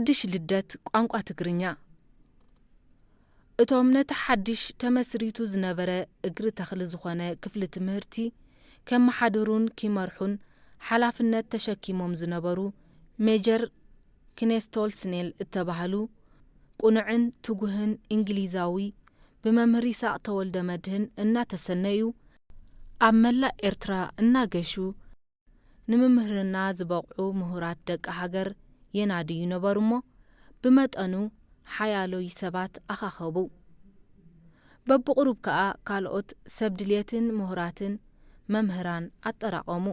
ሓድሽ ልደት ቋንቋ ትግርኛ። እቶም ነቲ ሓድሽ ተመስሪቱ ዝነበረ እግሪ ተኽሊ ዝኾነ ክፍሊ ትምህርቲ ከመሓድሩን ኪመርሑን ሓላፍነት ተሸኪሞም ዝነበሩ ሜጀር ክኔስቶል ስኔል እተባህሉ ቅኑዕን ትጉህን እንግሊዛዊ፣ ብመምህር ይስሐቅ ተወልደ መድህን እናተሰነዩ፣ ኣብ መላእ ኤርትራ እናገሹ፣ ንምምህርና ዝበቕዑ ምሁራት ደቂ ሃገር የናድዩ ነበሩ እሞ፣ ብመጠኑ ሓያሎይ ሰባት ኣኻኸቡ። በብቕሩብ ከኣ ካልኦት ሰብ ድልየትን ምሁራትን መምህራን ኣጠራቐሙ።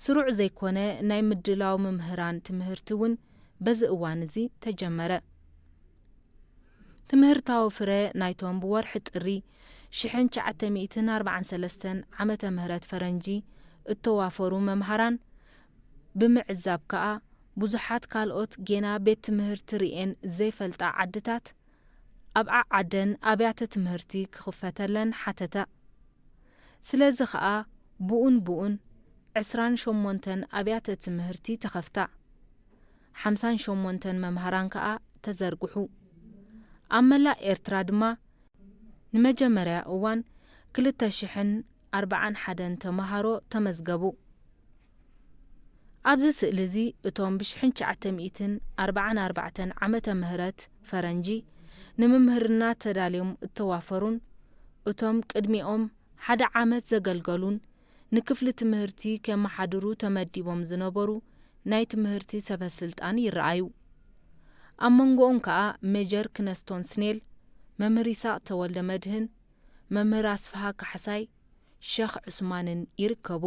ስሩዕ ዘይኮነ ናይ ምድላው ምምህራን ትምህርቲ እውን በዚ እዋን እዚ ተጀመረ። ትምህርታዊ ፍረ ናይቶም ብወርሒ ጥሪ ሽሕን ትሽዓተ ሚእትን ኣርባዓን ሰለስተን ዓመተ ምህረት ፈረንጂ እተዋፈሩ መምሃራን ብምዕዛብ ከኣ፣ ብዙሓት ካልኦት ጌና ቤት ትምህርቲ ርእየን ዘይፈልጣ ዓድታት ኣብ ዓዓደን ኣብያተ ትምህርቲ ክኽፈተለን ሓተታ። ስለዚ ኸኣ ብኡን ብኡን ዕስራን ሸሞንተን ኣብያተ ትምህርቲ ተኸፍታ። ሓምሳን ሸሞንተን መምሃራን ከኣ ተዘርግሑ። ኣብ መላእ ኤርትራ ድማ ንመጀመርያ እዋን ክልተ ሽሕን ኣርባዓን ሓደን ተመሃሮ ተመዝገቡ። ኣብዚ ስእሊ እዚ እቶም ብሽሕን ትሽዓተ ሚእትን ኣርባዓን ኣርባዕተን ዓመተ ምህረት ፈረንጂ ንምምህርና ተዳልዮም እተዋፈሩን እቶም ቅድሚኦም ሓደ ዓመት ዘገልገሉን ንክፍሊ ትምህርቲ ከመሓድሩ ተመዲቦም ዝነበሩ ናይ ትምህርቲ ሰበ ስልጣን ይረኣዩ። ኣብ መንጎኦም ከኣ ሜጀር ክነስቶን ስኔል፣ መምህር ይስሐቅ ተወልደ መድህን፣ መምህር ኣስፍሃ ካሕሳይ፣ ሸኽ ዑስማንን ይርከቡ።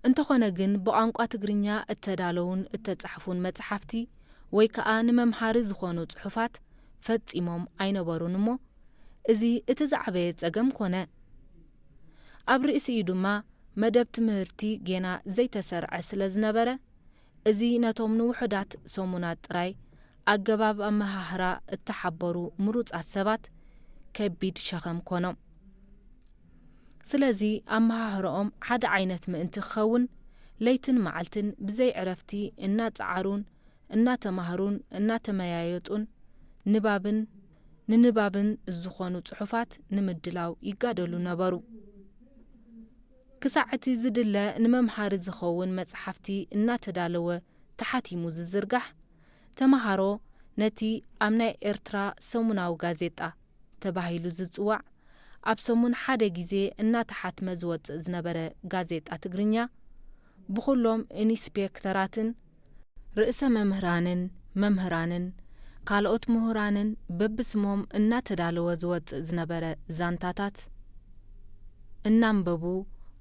እንተኾነ ግን ብቋንቋ ትግርኛ እተዳለዉን እተጻሕፉን መጽሓፍቲ ወይ ከኣ ንመምሃሪ ዝኾኑ ጽሑፋት ፈጺሞም ኣይነበሩን እሞ፣ እዚ እቲ ዝዓበየ ጸገም ኮነ። ኣብ ርእሲኡ ድማ መደብ ትምህርቲ ጌና ዘይተሰርዐ ስለ ዝነበረ፣ እዚ ነቶም ንውሑዳት ሰሙናት ጥራይ ኣገባብ ኣመሃህራ እተሓበሩ ምሩጻት ሰባት ከቢድ ሸኸም ኮኖም። ስለዚ ኣመሃህርኦም ሓደ ዓይነት ምእንቲ ክኸውን ለይትን መዓልትን ብዘይ ዕረፍቲ እናጸዓሩን እናተማህሩን እናተመያየጡን ንባብን ንንባብን ዝኾኑ ጽሑፋት ንምድላው ይጋደሉ ነበሩ። ክሳዕ እቲ ዝድለ ንመምሃሪ ዝኸውን መጽሓፍቲ እናተዳለወ ተሓቲሙ ዝዝርጋሕ፣ ተመሃሮ ነቲ ኣብ ናይ ኤርትራ ሰሙናዊ ጋዜጣ ተባሂሉ ዝጽዋዕ፣ ኣብ ሰሙን ሓደ ግዜ እናተሓትመ ዝወጽእ ዝነበረ ጋዜጣ ትግርኛ፣ ብኹሎም ኢንስፔክተራትን ርእሰ መምህራንን መምህራንን ካልኦት ምሁራንን በብስሞም እናተዳለወ ዝወጽእ ዝነበረ ዛንታታት እናንበቡ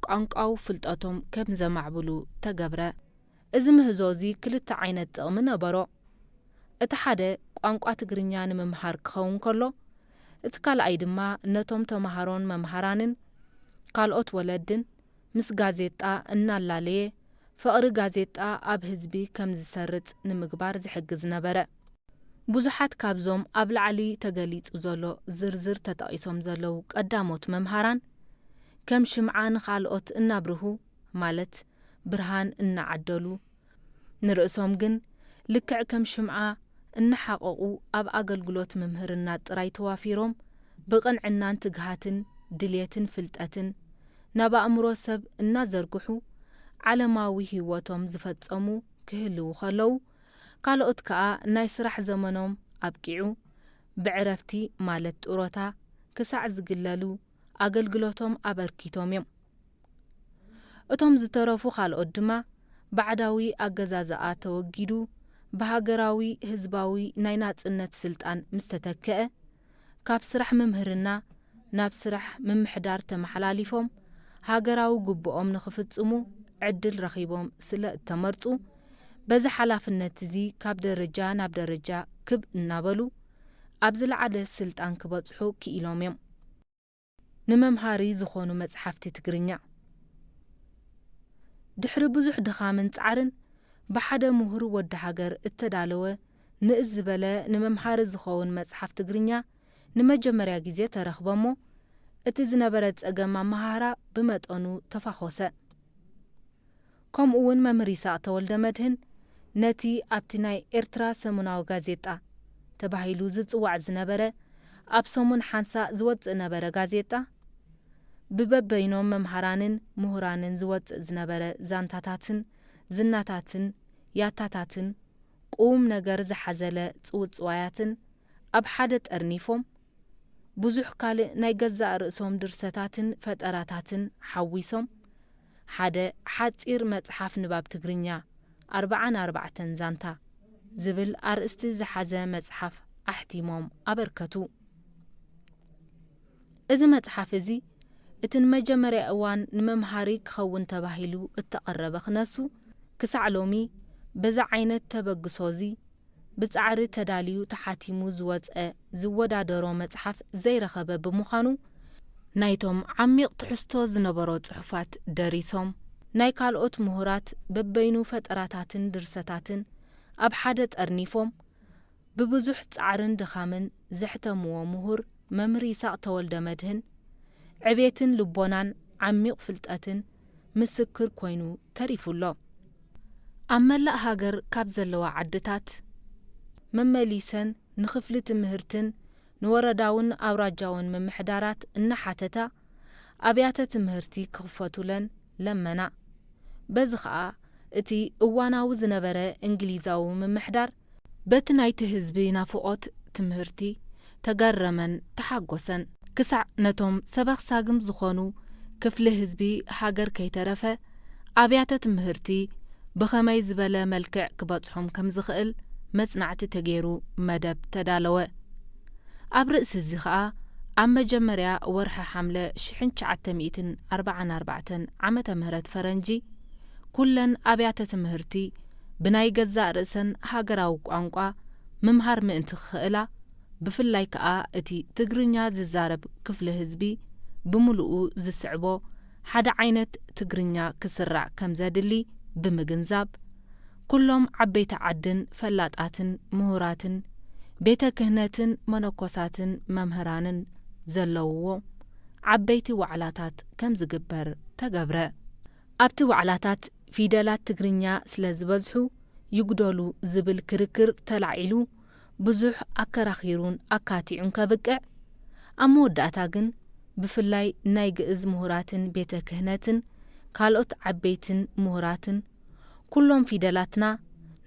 ቋንቋዊ ፍልጠቶም ከም ዘማዕብሉ ተገብረ። እዚ ምህዞ እዚ ክልተ ዓይነት ጥቕሚ ነበሮ። እቲ ሓደ ቋንቋ ትግርኛ ንምምሃር ክኸውን ከሎ፣ እቲ ካልኣይ ድማ ነቶም ተመሃሮን መምሃራንን ካልኦት ወለድን ምስ ጋዜጣ እናላለየ ፍቕሪ ጋዜጣ ኣብ ህዝቢ ከም ዝሰርጽ ንምግባር ዝሕግዝ ነበረ። ብዙሓት ካብዞም ኣብ ላዕሊ ተገሊጹ ዘሎ ዝርዝር ተጠቒሶም ዘለዉ ቀዳሞት መምሃራን ከም ሽምዓ ንኻልኦት እናብርሁ፣ ማለት ብርሃን እናዓደሉ፣ ንርእሶም ግን ልክዕ ከም ሽምዓ እናሓቐቑ ኣብ ኣገልግሎት ምምህርና ጥራይ ተዋፊሮም፣ ብቕንዕናን ትግሃትን ድልየትን ፍልጠትን ናብ ኣእምሮ ሰብ እናዘርግሑ ዓለማዊ ህይወቶም ዝፈጸሙ ክህልዉ ከለዉ፣ ካልኦት ከኣ ናይ ስራሕ ዘመኖም ኣብቂዑ ብዕረፍቲ ማለት ጡረታ ክሳዕ ዝግለሉ ኣገልግሎቶም ኣበርኪቶም እዮም። እቶም ዝተረፉ ካልኦት ድማ ባዕዳዊ ኣገዛዝኣ ተወጊዱ ብሃገራዊ ህዝባዊ ናይ ናጽነት ስልጣን ምስ ተተክአ፣ ካብ ስራሕ ምምህርና ናብ ስራሕ ምምሕዳር ተመሓላሊፎም ሃገራዊ ግቡኦም ንኽፍጽሙ ዕድል ረኺቦም ስለ እተመርጹ፣ በዚ ሓላፍነት እዚ ካብ ደረጃ ናብ ደረጃ ክብ እናበሉ ኣብ ዝለዓለ ስልጣን ክበጽሑ ክኢሎም እዮም። ንመምሃሪ ዝኾኑ መጽሓፍቲ ትግርኛ። ድሕሪ ብዙሕ ድኻምን ጻዕርን ብሓደ ምሁር ወዲ ሃገር እተዳለወ ንእስ ዝበለ ንመምሃሪ ዝኸውን መጽሓፍ ትግርኛ ንመጀመርያ ግዜ ተረኽበ እሞ፣ እቲ ዝነበረ ጸገም ኣመሃህራ ብመጠኑ ተፋኾሰ። ከምኡ እውን መምህር ይስሐቅ ተወልደ መድህን ነቲ ኣብቲ ናይ ኤርትራ ሰሙናዊ ጋዜጣ ተባሂሉ ዝጽዋዕ ዝነበረ፣ ኣብ ሰሙን ሓንሳእ ዝወጽእ ነበረ ጋዜጣ፣ ብበበይኖም መምሃራንን ምሁራንን ዝወጽእ ዝነበረ ዛንታታትን ዝናታትን ያታታትን ቁም ነገር ዝሓዘለ ጽውጽዋያትን ኣብ ሓደ ጠርኒፎም፣ ብዙሕ ካልእ ናይ ገዛእ ርእሶም ድርሰታትን ፈጠራታትን ሓዊሶም፣ ሓደ ሓጺር መጽሓፍ ንባብ ትግርኛ፣ ኣርብዓን ኣርባዕተን ዛንታ ዝብል ኣርእስቲ ዝሓዘ መጽሓፍ ኣሕቲሞም ኣበርከቱ። እዚ መጽሓፍ እዚ፣ እቲ ንመጀመርያ እዋን ንመምሃሪ ክኸውን ተባሂሉ እተቐረበ ክነሱ፣ ክሳዕ ሎሚ በዚ ዓይነት ተበግሶ እዚ ብጻዕሪ ተዳልዩ ተሓቲሙ ዝወጸ ዝወዳደሮ መጽሓፍ ዘይረኸበ ብምዃኑ፣ ናይቶም ዓሚቕ ትሕዝቶ ዝነበሮ ጽሑፋት ደሪሶም፣ ናይ ካልኦት ምሁራት በበይኑ ፈጠራታትን ድርሰታትን ኣብ ሓደ ጠርኒፎም፣ ብብዙሕ ጻዕርን ድኻምን ዘሕተምዎ ምሁር መምህር ይስሐቅ ተወልደመድህን፣ ዕቤትን ልቦናን ዓሚቕ ፍልጠትን ምስክር ኮይኑ ተሪፉ ኣሎ። ኣብ መላእ ሃገር ካብ ዘለዋ ዓድታት መመሊሰን ንክፍሊ ትምህርትን ንወረዳውን ኣውራጃውን ምምሕዳራት እናሓተታ ኣብያተ ትምህርቲ ክኽፈቱለን ለመና። በዚ ኸኣ እቲ እዋናዊ ዝነበረ እንግሊዛዊ ምምሕዳር በቲ ናይቲ ህዝቢ ናፍቖት ትምህርቲ ተገረመን ተሓጎሰን። ክሳዕ ነቶም ሰበኽ ሳግም ዝኾኑ ክፍሊ ህዝቢ ሃገር ከይተረፈ ኣብያተ ትምህርቲ ብኸመይ ዝበለ መልክዕ ክበጽሖም ከም ዝኽእል መጽናዕቲ ተገይሩ መደብ ተዳለወ። ኣብ ርእሲ እዚ ኸኣ ኣብ መጀመርያ ወርሒ ሓምለ ሽሕን ትሽዓተ ሚእትን ኣርባዓን ኣርባዕተን ዓመተ ምህረት ፈረንጂ ኩለን ኣብያተ ትምህርቲ ብናይ ገዛእ ርእሰን ሃገራዊ ቋንቋ ምምሃር ምእንቲ ክኽእላ፣ ብፍላይ ከኣ እቲ ትግርኛ ዝዛረብ ክፍሊ ህዝቢ ብምሉኡ ዝስዕቦ ሓደ ዓይነት ትግርኛ ክስራዕ ከም ዘድሊ ብምግንዛብ፣ ኩሎም ዓበይቲ ዓድን ፈላጣትን ምሁራትን ቤተ ክህነትን መነኮሳትን መምህራንን ዘለውዎ ዓበይቲ ዋዕላታት ከም ዝግበር ተገብረ። ኣብቲ ዋዕላታት ፊደላት ትግርኛ ስለ ዝበዝሑ ይጉደሉ ዝብል ክርክር ተላዒሉ ብዙሕ ኣከራኺሩን ኣካቲዑን ከብቅዕ፣ ኣብ መወዳእታ ግን ብፍላይ ናይ ግእዝ ምሁራትን ቤተ ክህነትን ካልኦት ዓበይትን ምሁራትን ኩሎም ፊደላትና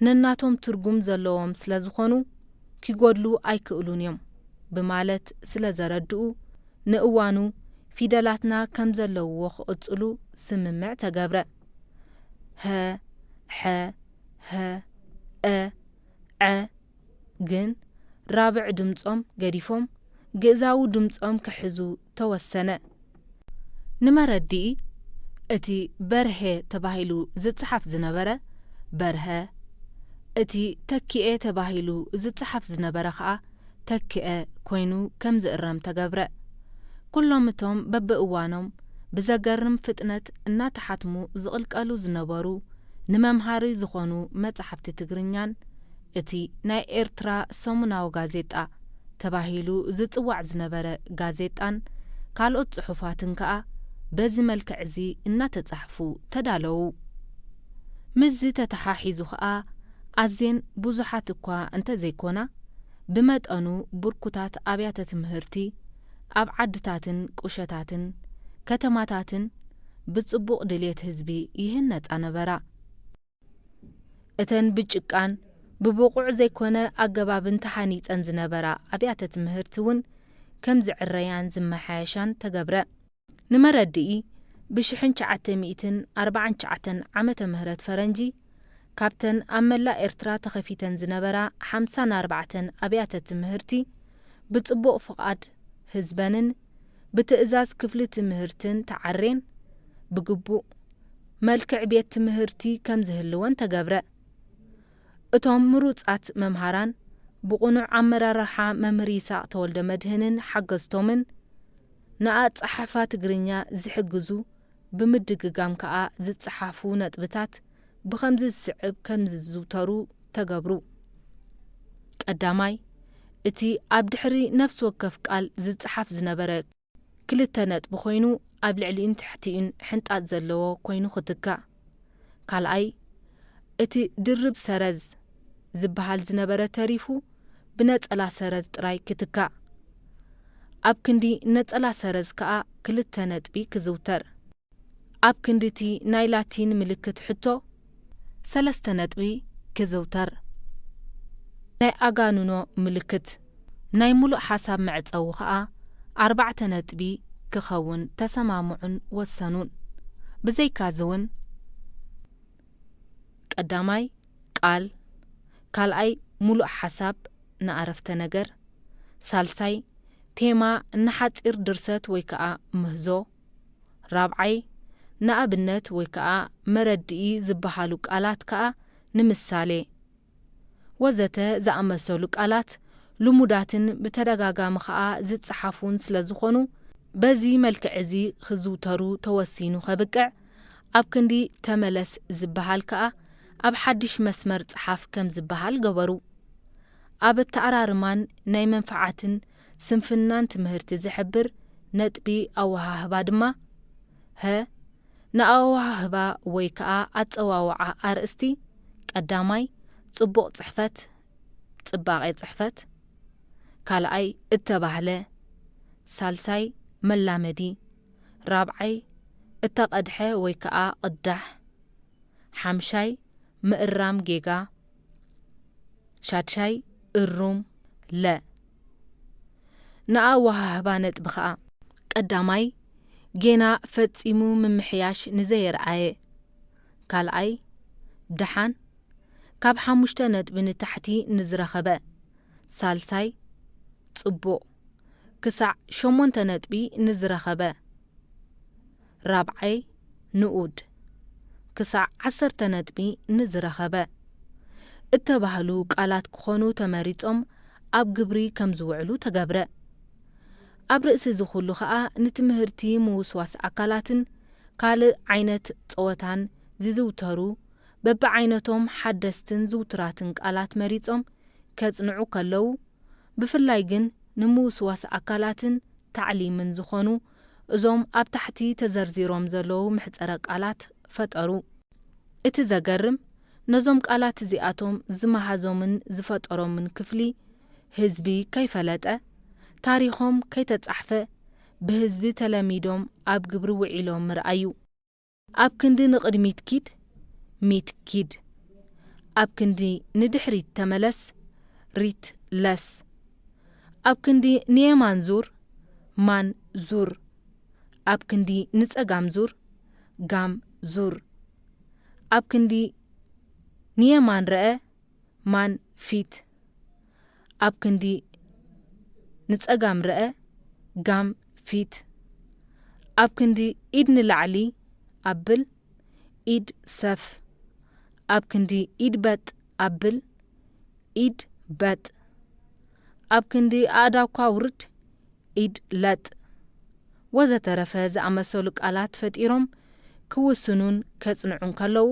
ነናቶም ትርጉም ዘለዎም ስለ ዝኾኑ ኪጎድሉ ኣይክእሉን እዮም ብማለት ስለ ዘረድኡ ንእዋኑ ፊደላትና ከም ዘለውዎ ክቕጽሉ ስምምዕ ተገብረ። ሀ፣ ሐ፣ ሀ፣ ዐ፣ ዐ ግን ራብዕ ድምጾም ገዲፎም ግእዛዊ ድምጾም ክሕዙ ተወሰነ። ንመረድኢ እቲ በርሄ ተባሂሉ ዝጸሓፍ ዝነበረ በርሀ፣ እቲ ተኪኤ ተባሂሉ ዝጸሓፍ ዝነበረ ኸኣ ተክአ ኮይኑ ከም ዝእረም ተገብረ። ኩሎም እቶም በብእዋኖም ብዘገርም ፍጥነት እናተሓትሙ ዝቕልቀሉ ዝነበሩ ንመምሃሪ ዝኾኑ መጻሕፍቲ ትግርኛን እቲ ናይ ኤርትራ ሰሙናዊ ጋዜጣ ተባሂሉ ዝጽዋዕ ዝነበረ ጋዜጣን ካልኦት ጽሑፋትን ከኣ በዚ መልክዕ እዚ እናተጻሕፉ ተዳለዉ። ምስዚ ተተሓሒዙ ከኣ ኣዝየን ብዙሓት እኳ እንተዘይኮና፣ ብመጠኑ ብርኩታት ኣብያተ ትምህርቲ ኣብ ዓድታትን ቁሸታትን ከተማታትን ብጽቡቕ ድልየት ህዝቢ ይህነጻ ነበራ። እተን ብጭቃን ብብቑዕ ዘይኮነ ኣገባብን ተሃኒጸን ዝነበራ ኣብያተ ትምህርቲ እውን ከም ዝዕረያን ዝመሓየሻን ተገብረ። ንመረድኢ፣ ብሽሕን ትሽዓተ ሚእትን ኣርባዓን ትሽዓተን ዓመተ ምህረት ፈረንጂ፣ ካብተን ኣብ መላእ ኤርትራ ተኸፊተን ዝነበራ ሓምሳን ኣርባዕተን ኣብያተ ትምህርቲ፣ ብጽቡቕ ፍቓድ ህዝበንን ብትእዛዝ ክፍሊ ትምህርትን ተዓሬን፣ ብግቡእ መልክዕ ቤት ትምህርቲ ከም ዝህልወን ተገብረ። እቶም ምሩጻት መምሃራን፣ ብቕኑዕ ኣመራርሓ መምህር ይስሐቅ ተወልደመድህንን ሓገዝቶምን፣ ንኣጻሕሓፋ ትግርኛ ዝሕግዙ ብምድግጋም ከኣ ዝጸሓፉ ነጥብታት ብኸምዚ ዝስዕብ ከም ዝዝውተሩ ተገብሩ። ቀዳማይ፣ እቲ ኣብ ድሕሪ ነፍሲ ወከፍ ቃል ዝጸሓፍ ዝነበረ ክልተ ነጥቢ ኮይኑ፣ ኣብ ልዕሊኡን ትሕቲኡን ሕንጣጥ ዘለዎ ኮይኑ ክትካእ። ካልኣይ፣ እቲ ድርብ ሰረዝ ዝበሃል ዝነበረ ተሪፉ ብነጸላ ሰረዝ ጥራይ ክትካእ። ኣብ ክንዲ ነጸላ ሰረዝ ከኣ ክልተ ነጥቢ ክዝውተር። ኣብ ክንዲ እቲ ናይ ላቲን ምልክት ሕቶ ሰለስተ ነጥቢ ክዝውተር። ናይ ኣጋንኖ ምልክት ናይ ምሉእ ሓሳብ መዕጸዊ ከኣ ኣርባዕተ ነጥቢ ክኸውን ተሰማምዑን ወሰኑን። ብዘይካዚ እውን ቀዳማይ ቃል፣ ካልኣይ ምሉእ ሓሳብ ንኣረፍተ ነገር፣ ሳልሳይ ቴማ ንሓጺር ድርሰት ወይ ከኣ ምህዞ፣ ራብዓይ ንኣብነት ወይ ከኣ መረድኢ ዝበሃሉ ቃላት ከኣ ንምሳሌ ወዘተ ዝኣመሰሉ ቃላት ልሙዳትን ብተደጋጋሚ ከኣ ዝጸሓፉን ስለ ዝኾኑ፣ በዚ መልክዕ እዚ ክዝውተሩ ተወሲኑ ከብቅዕ፣ ኣብ ክንዲ ተመለስ ዝበሃል ከኣ ኣብ ሓድሽ መስመር ጸሓፍ ከም ዝበሃል ገበሩ። ኣብ ኣተኣራርማን ናይ መንፍዓትን ስንፍናን ትምህርቲ ዝሕብር ነጥቢ ኣወሃህባ ድማ፣ ሀ፣ ንኣወሃህባ ወይ ከኣ ኣጸዋውዓ ኣርእስቲ፣ ቀዳማይ፣ ጽቡቕ ጽሕፈት፣ ጽባቐ ጽሕፈት፣ ካልኣይ፣ እተባህለ፣ ሳልሳይ፣ መላመዲ፣ ራብዓይ፣ እተቐድሐ ወይ ከኣ ቅዳሕ፣ ሓምሻይ፣ ምእራም ጌጋ፣ ሻድሻይ፣ እሩም፣ ለ። ንኣወሃህባ ነጥቢ ከኣ፣ ቀዳማይ፣ ጌና ፈጺሙ ምምሕያሽ ንዘየርኣየ፣ ካልኣይ፣ ደሓን፣ ካብ ሓሙሽተ ነጥቢ ንታሕቲ ንዝረኸበ፣ ሳልሳይ፣ ጽቡቕ፣ ክሳዕ ሸሞንተ ነጥቢ ንዝረኸበ፣ ራብዓይ፣ ንኡድ፣ ክሳዕ ዓሰርተ ነጥቢ ንዝረኸበ እተባህሉ ቃላት ክኾኑ ተመሪጾም ኣብ ግብሪ ከም ዝውዕሉ ተገብረ። ኣብ ርእሲ እዚ ኩሉ ከኣ ንትምህርቲ ምውስዋስ ኣካላትን ካልእ ዓይነት ጸወታን ዝዝውተሩ በብዓይነቶም ሓደስትን ዝውቱራትን ቃላት መሪጾም ከጽንዑ ከለዉ፣ ብፍላይ ግን ንምውስዋስ ኣካላትን ታዕሊምን ዝኾኑ እዞም ኣብ ታሕቲ ተዘርዚሮም ዘለዉ ምሕጸረ ቃላት ፈጠሩ። እቲ ዘገርም፣ ነዞም ቃላት እዚኣቶም ዝመሃዞምን ዝፈጠሮምን ክፍሊ ህዝቢ ከይፈለጠ፣ ታሪኾም ከይተጻሕፈ፣ ብህዝቢ ተለሚዶም ኣብ ግብሪ ውዒሎም ምርኣዩ። ኣብ ክንዲ ንቕድሚት ኪድ፣ ሚት ኪድ። ኣብ ክንዲ ንድሕሪት ተመለስ፣ ሪት ለስ። ኣብ ክንዲ ንየማን ዙር፣ ማን ዙር። ኣብ ክንዲ ንጸጋም ዙር፣ ጋም ዙር። ኣብ ክንዲ ንየማን ረአ፣ ማን ፊት። ኣብ ክንዲ ንጸጋም ረአ፣ ጋም ፊት። ኣብ ክንዲ ኢድ ንላዕሊ ኣብል፣ ኢድ ሰፍ። ኣብ ክንዲ ኢድ በጥ ኣብል፣ ኢድ በጥ። ኣብ ክንዲ ኣእዳውካ ውርድ፣ ኢድ ለጥ። ወዘተረፈ ዝኣመሰሉ ቃላት ፈጢሮም ክውስኑን ከጽንዑን ከለዉ፣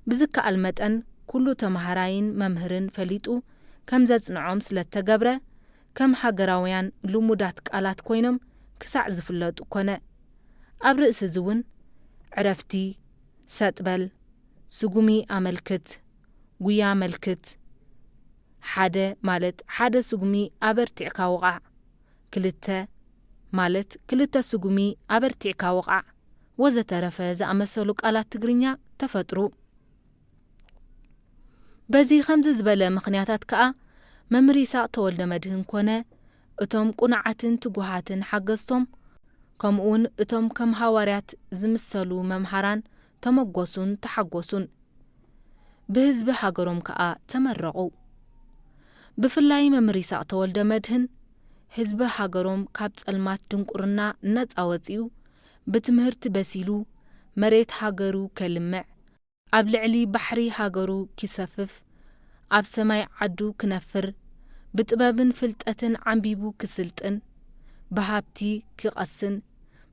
ብዝከኣል መጠን ኩሉ ተመሃራይን መምህርን ፈሊጡ ከም ዘጽንዖም ስለ እተገብረ፣ ከም ሃገራውያን ልሙዳት ቃላት ኮይኖም ክሳዕ ዝፍለጡ ኮነ። ኣብ ርእሲ እዚ እውን፣ ዕረፍቲ፣ ሰጥ በል፣ ስጉሚ ኣመልክት፣ ጉያ ኣመልክት፣ ሓደ ማለት ሓደ ስጉሚ ኣበርቲዕካ ውቓዕ፣ ክልተ ማለት ክልተ ስጉሚ ኣበርቲዕካ ውቓዕ፣ ወዘተረፈ ዝኣመሰሉ ቃላት ትግርኛ ተፈጥሩ። በዚ ከምዚ ዝበለ ምኽንያታት ከኣ መምህር ይስሐቕ ተወልደመድህን ኮነ እቶም ቁኑዓትን ትጉሃትን ሓገዝቶም፣ ከምኡውን እቶም ከም ሃዋርያት ዝምሰሉ መምሃራን ተመጎሱን ተሓጎሱን። ብህዝቢ ሃገሮም ከኣ ተመረቑ። ብፍላይ መምህር ይስሐቕ ተወልደመድህን ህዝቢ ሃገሮም ካብ ጸልማት ድንቁርና ነጻ ወጺኡ፣ ብትምህርቲ በሲሉ፣ መሬት ሃገሩ ከልምዕ፣ ኣብ ልዕሊ ባሕሪ ሃገሩ ኪሰፍፍ፣ ኣብ ሰማይ ዓዱ ክነፍር፣ ብጥበብን ፍልጠትን ዓምቢቡ ክስልጥን፣ ብሃብቲ ኪቐስን፣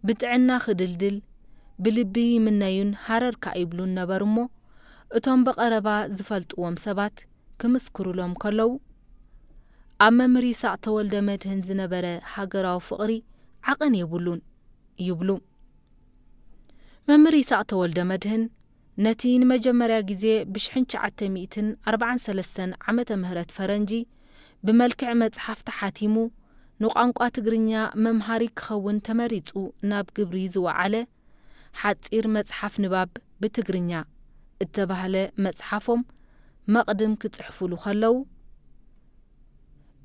ብጥዕና ክድልድል፣ ብልቢ ይምነዩን ሃረር ከኣ ይብሉን ነበሩ እሞ፣ እቶም ብቐረባ ዝፈልጥዎም ሰባት ክምስክሩሎም ከለዉ፣ ኣብ መምህር ይስሐቕ ተወልደመድህን ዝነበረ ሃገራዊ ፍቕሪ ዓቐን የብሉን ይብሉ። መምህር ይስሐቕ ተወልደመድህን ነቲ ንመጀመርያ ግዜ ብሽሕን ትሽዓተ ሚእትን ኣርባዓን ሰለስተን ዓመተ ምህረት ፈረንጂ ብመልክዕ መጽሓፍ ተሓቲሙ ንቋንቋ ትግርኛ መምሃሪ ክኸውን ተመሪጹ ናብ ግብሪ ዝወዓለ ሓጺር መጽሓፍ ንባብ ብትግርኛ እተባህለ መጽሓፎም መቕድም ክጽሕፉሉ ከለዉ፣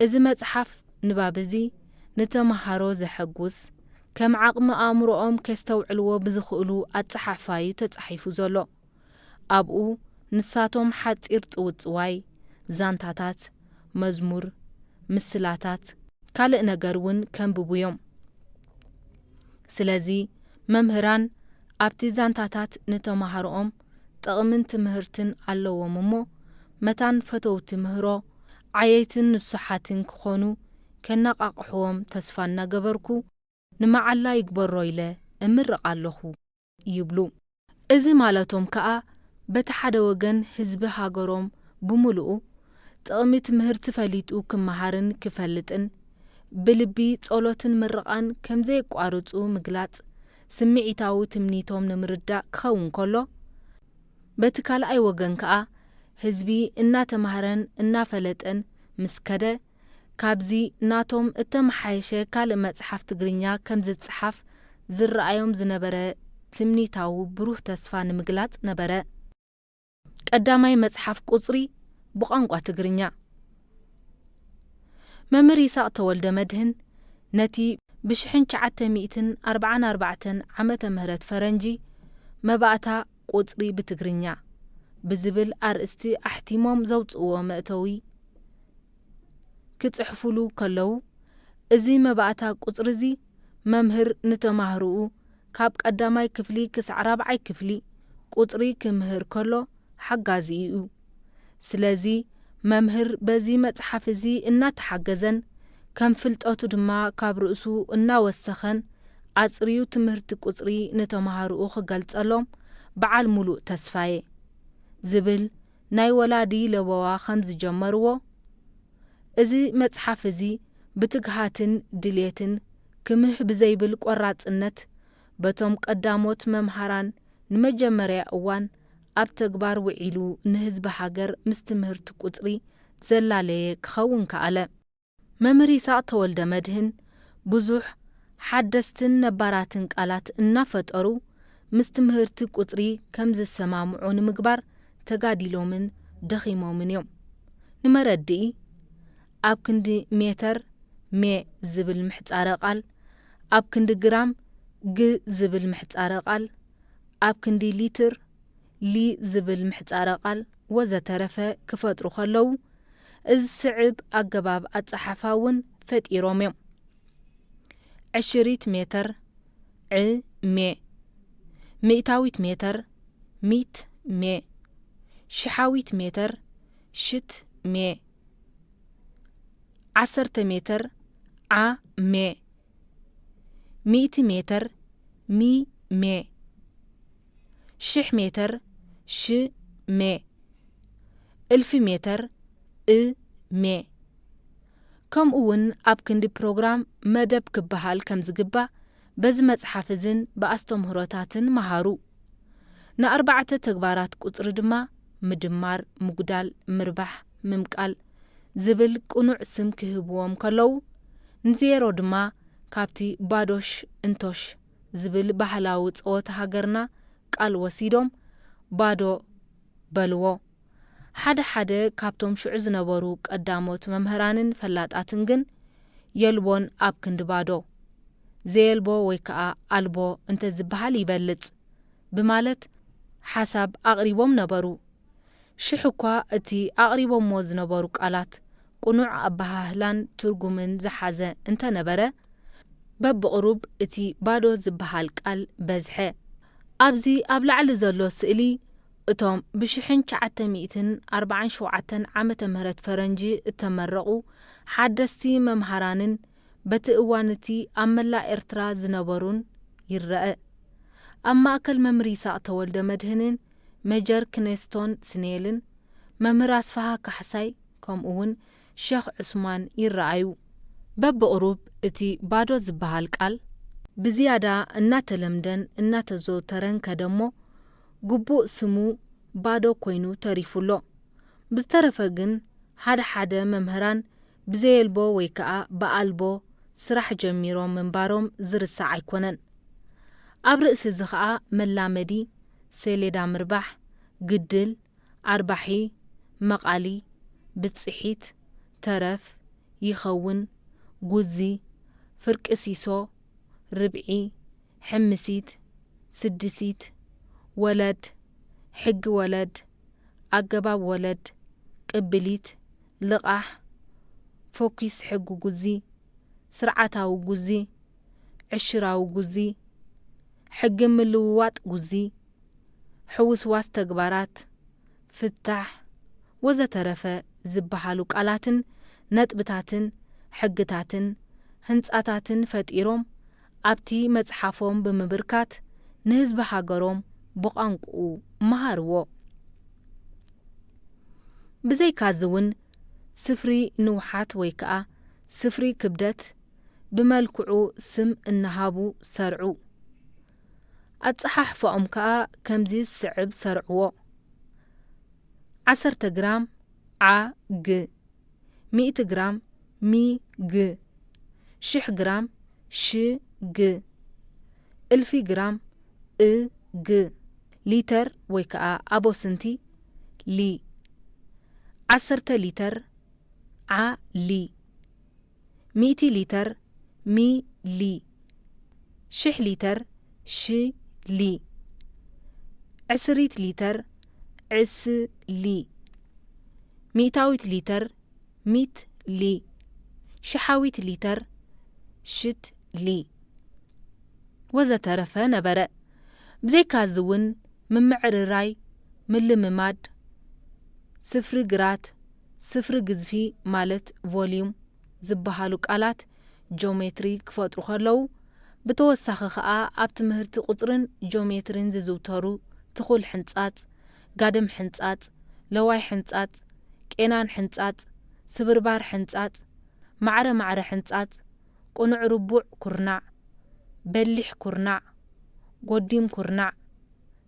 እዚ መጽሓፍ ንባብ እዚ ንተመሃሮ ዘሐጉስ፣ ከም ዓቕሚ ኣእምሮኦም ኬስተውዕልዎ ብዝኽእሉ ኣጸሓሕፋ እዩ ተጻሒፉ ዘሎ። ኣብኡ ንሳቶም ሓጺር ጽውጽዋይ፣ ዛንታታት፣ መዝሙር፣ ምስላታት፣ ካልእ ነገር እውን ከንብቡ እዮም። ስለዚ መምህራን ኣብቲ ዛንታታት ንተመሃሮኦም ጥቕምን ትምህርትን ኣለዎም እሞ፣ መታን ፈተውቲ ምህሮ ዓየይትን ንሱሓትን ክኾኑ ከነቓቕሕዎም ተስፋ እናገበርኩ፣ ንመዓላ ይግበሮ ኢለ እምርቕ ኣለኹ ይብሉ። እዚ ማለቶም ከኣ በቲ ሓደ ወገን ህዝቢ ሃገሮም ብምሉኡ ጥቕሚ ትምህርቲ ፈሊጡ ክመሃርን ክፈልጥን ብልቢ ጸሎትን ምርቓን ከም ዘየቋርጹ ምግላጽ ስምዒታዊ ትምኒቶም ንምርዳእ ክኸውን ከሎ፣ በቲ ካልኣይ ወገን ከኣ ህዝቢ እናተማህረን እናፈለጠን ምስ ከደ፣ ካብዚ ናቶም እተመሓየሸ ካልእ መጽሓፍ ትግርኛ ከም ዝጸሓፍ ዝረኣዮም ዝነበረ ትምኒታዊ ብሩህ ተስፋ ንምግላጽ ነበረ። ቀዳማይ መጽሓፍ ቁጽሪ ብቋንቋ ትግርኛ። መምህር ይስሐቅ ተወልደ መድህን ነቲ ብሽሕን ትሽዓተ ሚእትን ኣርባዓን ኣርባዕተን ዓመተ ምህረት ፈረንጂ መባእታ ቁጽሪ ብትግርኛ ብዝብል ኣርእስቲ ኣሕቲሞም ዘውጽእዎ መእተዊ ክጽሕፉሉ ከለዉ፣ እዚ መባእታ ቁጽሪ እዚ መምህር ንተማህርኡ ካብ ቀዳማይ ክፍሊ ክሳዕ ራብዓይ ክፍሊ ቁጽሪ ክምህር ከሎ ሓጋዚ እዩ። ስለዚ መምህር በዚ መጽሓፍ እዚ እናተሓገዘን ከም ፍልጠቱ ድማ ካብ ርእሱ እናወሰኸን ኣጽርዩ ትምህርቲ ቁጽሪ ንተማሃርኡ ክገልጸሎም በዓል ሙሉእ ተስፋየ ዝብል ናይ ወላዲ ለበዋ ከም ዝጀመርዎ፣ እዚ መጽሓፍ እዚ ብትግሃትን ድልየትን ክምህ ብዘይብል ቆራጽነት በቶም ቀዳሞት መምሃራን ንመጀመርያ እዋን ኣብ ተግባር ውዒሉ ንህዝቢ ሃገር ምስ ትምህርቲ ቁጽሪ ዘላለየ ክኸውን ከኣለ። መምህር ይስሐቅ ተወልደ መድህን ብዙሕ ሓደስትን ነባራትን ቃላት እናፈጠሩ ምስ ትምህርቲ ቁጽሪ ከም ዝሰማምዑ ንምግባር ተጋዲሎምን ደኺሞምን እዮም። ንመረድኢ፣ ኣብ ክንዲ ሜተር ሜ ዝብል ምሕጻረ ቃል፣ ኣብ ክንዲ ግራም ግ ዝብል ምሕጻረ ቃል፣ ኣብ ክንዲ ሊትር ሊ ዝብል ምሕጻረ ቃል ወዘተረፈ ክፈጥሩ ከለዉ፣ እዚ ዝስዕብ ኣገባብ ኣጸሓሕፋ እውን ፈጢሮም እዮም። ዕሽሪት ሜተር ዕ ሜ፣ ሚእታዊት ሜተር ሚት ሜ፣ ሽሓዊት ሜተር ሽት ሜ፣ ዓሰርተ ሜተር ዓ ሜ፣ ሚእቲ ሜተር ሚ ሜ፣ ሽሕ ሜተር ሽ ሜ፣ እልፊ ሜተር እ ሜ። ከምኡ እውን ኣብ ክንዲ ፕሮግራም መደብ ክበሃል ከም ዝግባእ በዚ መጽሓፍ እዝን ብኣስተምህሮታትን መሃሩ። ንኣርባዕተ ተግባራት ቁጽሪ ድማ ምድማር፣ ምጉዳል፣ ምርባሕ፣ ምምቃል ዝብል ቅኑዕ ስም ክህብዎም ከለዉ፣ ንዜሮ ድማ ካብቲ ባዶሽ እንቶሽ ዝብል ባህላዊ ጸወታ ሃገርና ቃል ወሲዶም ባዶ በልዎ። ሓደ ሓደ ካብቶም ሽዑ ዝነበሩ ቀዳሞት መምህራንን ፈላጣትን ግን የልቦን ኣብ ክንዲ ባዶ፣ ዘየልቦ ወይ ከኣ ኣልቦ እንተ ዝበሃል ይበልጽ ብማለት ሓሳብ ኣቕሪቦም ነበሩ። ሽሕ እኳ እቲ ኣቕሪቦምዎ ዝነበሩ ቃላት ቅኑዕ ኣበሃህላን ትርጉምን ዝሓዘ እንተነበረ፣ በብቕሩብ እቲ ባዶ ዝበሃል ቃል በዝሐ። ኣብዚ ኣብ ላዕሊ ዘሎ ስእሊ እቶም ብሽሕን ትሽዓተ ሚእትን ኣርባዓን ሸውዓተን ዓመተ ምህረት ፈረንጂ እተመረቑ ሓደስቲ መምሃራንን በቲ እዋን እቲ ኣብ መላእ ኤርትራ ዝነበሩን ይረአ። ኣብ ማእከል መምህር ይስሐቅ ተወልደ መድህንን ሜጀር ክኔስቶን ስኔልን መምህር ኣስፍሃ ካሕሳይ ከምኡ እውን ሸኽ ዑስማን ይረኣዩ። በብቕሩብ እቲ ባዶ ዝበሃል ቃል ብዝያዳ እናተለምደን እናተዘውተረን ከደሞ፣ ግቡእ ስሙ ባዶ ኮይኑ ተሪፉ ኣሎ። ብዝተረፈ ግን ሓደ ሓደ መምህራን ብዘየልቦ ወይ ከኣ ብኣልቦ ስራሕ ጀሚሮም ምንባሮም ዝርሳዕ ኣይኮነን። ኣብ ርእሲ እዚ ኸኣ መላመዲ፣ ሰሌዳ ምርባሕ፣ ግድል፣ ኣርባሒ፣ መቓሊ፣ ብጽሒት፣ ተረፍ፣ ይኸውን፣ ጉዚ፣ ፍርቂ ሲሶ፣ ርብዒ፣ ሕምሲት፣ ስድሲት፣ ወለድ፣ ሕጊ ወለድ፣ ኣገባብ ወለድ፣ ቅብሊት፣ ልቓሕ፣ ፎኪስ ሕጊ ጉዚ፣ ስርዓታዊ ጉዚ፣ ዕሽራዊ ጉዚ፣ ሕጊ ምልውዋጥ ጉዚ፣ ሕውስዋስ ተግባራት፣ ፍታሕ፣ ወዘተረፈ ዝበሃሉ ቃላትን ነጥብታትን ሕግታትን ህንጻታትን ፈጢሮም ኣብቲ መጽሓፎም ብምብርካት ንህዝቢ ሃገሮም ብቋንቁኡ መሃርዎ። ብዘይካዚ እውን ስፍሪ ንውሓት ወይ ከኣ ስፍሪ ክብደት ብመልክዑ ስም እናሃቡ ሰርዑ። ኣጸሓሕፋኦም ከኣ ከምዚ ዝስዕብ ሰርዕዎ። ዓሰርተ ግራም ዓ ግ፣ ሚእቲ ግራም ሚ ግ፣ ሽሕ ግራም ሽ ግ፣ እልፊ ግራም እ ግ፣ ሊተር ወይ ከኣ ኣቦስንቲ ሊ፣ ዓሰርተ ሊተር ዓ ሊ፣ ሚእቲ ሊተር ሚ ሊ፣ ሽሕ ሊተር ሽ ሊ፣ ዕስሪት ሊተር ዕስ ሊ፣ ሚእታዊት ሊተር ሚት ሊ፣ ሽሓዊት ሊተር ሽት ሊ፣ ወዘተረፈ ነበረ። ብዘይካዚ እውን ምምዕርራይ፣ ምልምማድ፣ ስፍሪ ግራት፣ ስፍሪ ግዝፊ ማለት ቮልዩም ዝበሃሉ ቃላት ጂኦሜትሪ ክፈጥሩ ከለዉ፣ ብተወሳኺ ከኣ ኣብ ትምህርቲ ቁጽርን ጂኦሜትሪን ዝዝውተሩ ትኹል ሕንጻጽ፣ ጋድም ሕንጻጽ፣ ለዋይ ሕንጻጽ፣ ቄናን ሕንጻጽ፣ ስብርባር ሕንጻጽ፣ ማዕረ ማዕረ ሕንጻጽ፣ ቅኑዕ ርቡዕ ኩርናዕ፣ በሊሕ ኩርናዕ፣ ጎዲም ኩርናዕ፣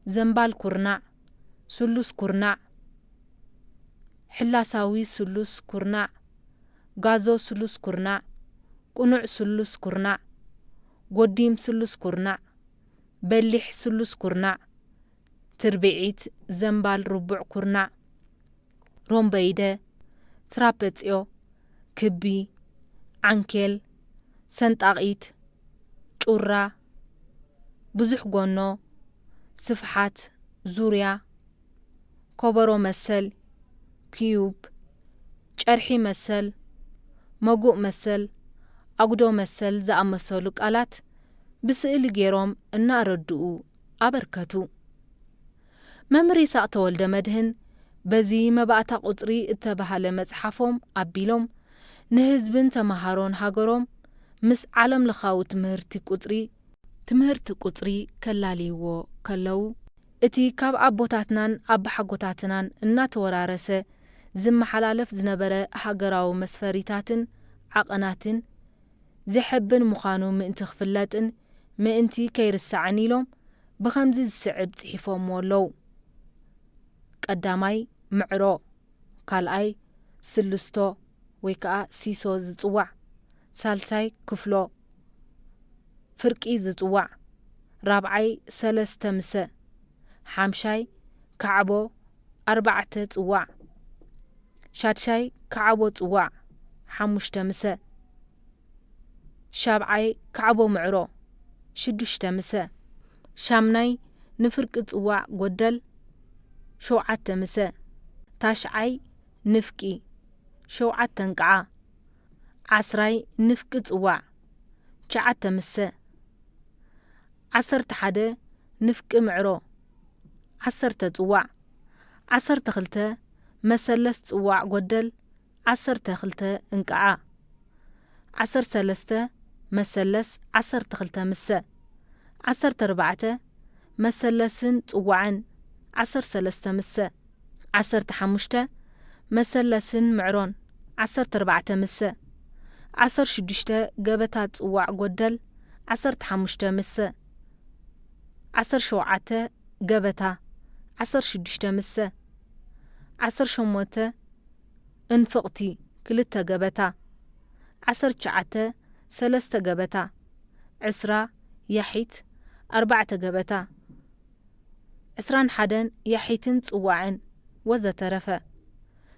ዘምባል ኩርናዕ፣ ስሉስ ኩርናዕ፣ ሕላሳዊ ስሉስ ኩርናዕ፣ ጋዞ ስሉስ ኩርናዕ፣ ቅኑዕ ስሉስ ኩርናዕ፣ ጎዲም ስሉስ ኩርናዕ፣ በሊሕ ስሉስ ኩርናዕ፣ ትርብዒት፣ ዘምባል ርቡዕ ኩርናዕ፣ ሮምበይደ፣ ትራፐጽዮ፣ ክቢ፣ ዓንኬል፣ ሰንጣቒት፣ ጩራ፣ ብዙሕ ጎኖ፣ ስፍሓት፣ ዙርያ፣ ኮበሮ መሰል፣ ኪዩብ፣ ጨርሒ መሰል፣ መጉእ መሰል፣ ኣጉዶ መሰል ዝኣመሰሉ ቃላት ብስእሊ ገይሮም እናኣረድኡ ኣበርከቱ። መምህር ይስሐቅ ተወልደ መድህን በዚ መባእታ ቁጽሪ እተባህለ መጽሓፎም ኣቢሎም ንህዝብን ተመሃሮን ሃገሮም ምስ ዓለም ለኻዊ ትምህርቲ ቁጽሪ ትምህርቲ ቁጽሪ ከላልይዎ ከለዉ፣ እቲ ካብ ኣቦታትናን ኣባሓጎታትናን እናተወራረሰ ዝመሓላለፍ ዝነበረ ሃገራዊ መስፈሪታትን ዓቐናትን ዘሐብን ምዃኑ ምእንቲ ክፍለጥን ምእንቲ ከይርሳዕን ኢሎም ብኸምዚ ዝስዕብ ጽሒፎምዎ ኣለዉ። ቀዳማይ ምዕሮ፣ ካልኣይ ስልስቶ ወይ ከኣ ሲሶ ዝጽዋዕ፣ ሳልሳይ ክፍሎ፣ ፍርቂ ዝጽዋዕ፣ ራብዓይ ሰለስተ ምሰ፣ ሓምሻይ ካዕቦ ኣርባዕተ ጽዋዕ፣ ሻድሻይ ካዕቦ ጽዋዕ ሓሙሽተ ምሰ፣ ሻብዓይ ካዕቦ ምዕሮ ሽዱሽተ ምሰ፣ ሻምናይ ንፍርቂ ጽዋዕ ጎደል ሸውዓተ ምሰ፣ ታሽዓይ ንፍቂ ሸውዓተ እንቅዓ፣ ዓስራይ ንፍቂ ጽዋዕ ትሽዓተ ምሰ፣ ዓሰርተ ሓደ ንፍቂ ምዕሮ ዓሰርተ ጽዋዕ፣ ዓሰርተ ክልተ መሰለስ ጽዋዕ ጎደል ዓሰርተ ክልተ እንቅዓ፣ ዓሰርተ ሰለስተ መሰለስ ዓሰርተ ክልተ ምሰ፣ ዓሰርተ ኣርባዕተ መሰለስን ጽዋዕን ዓሰርተ ሰለስተ ምሰ፣ ዓሰርተ ሓሙሽተ መሰለስን ምዕሮን ዓሰርተ ኣርባዕተ ምሰ፣ ዓሰርተ ሽዱሽተ ገበታ ጽዋዕ ጎደል ዓሰርተ ሓሙሽተ ምሰ፣ ዓሰርተ ሸውዓተ ገበታ ዓሰርተ ሽዱሽተ ምሰ፣ ዓሰርተ ሸሞንተ እንፍቕቲ ክልተ ገበታ፣ ዓሰርተ ትሽዓተ ሰለስተ ገበታ፣ ዕስራ ያሒት ኣርባዕተ ገበታ፣ ዕስራን ሓደን ያሒትን ጽዋዕን ወዘተረፈ፣